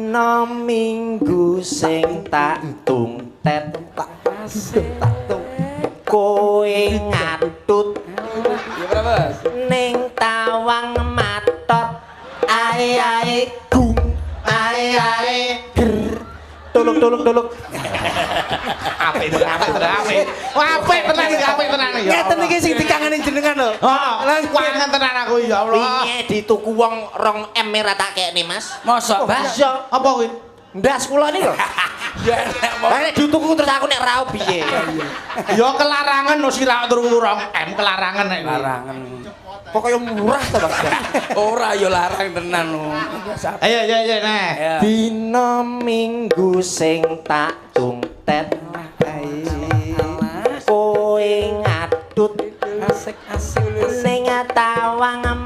Dina Minggu sing tak tungtet, Tak tak tung. Kowe ngatut Ya berapa, Mas? Ning tawang matot, ae ae gung, ae ae ger, tulung tulung tulung. Apik tenan, apik tenan, apik. Wah, apik tenan iki, apik tenan ya. Ngeten iki sing dikangeni jenengan lho. Heeh, kangen tenan aku, ya Allah. Wingi dituku wong 2 M ora tak kekne, Mas. Mosok, Bas? Iya. Apa kuwi? Ndas kula ni lho. Ya nek mau Lah, nek dituku terus aku nek raup piye? Ya kelarangan no sira turu 2 M, kelarangan nek kuwi. Larangan. Pokoknya murah to, Mas. Ora, ya larang tenan lho. Ayo, ayo, ayo, nah. Ya. Dina Minggu sing tak tungtet, kowe ngatut Asik asik. Ning tawang.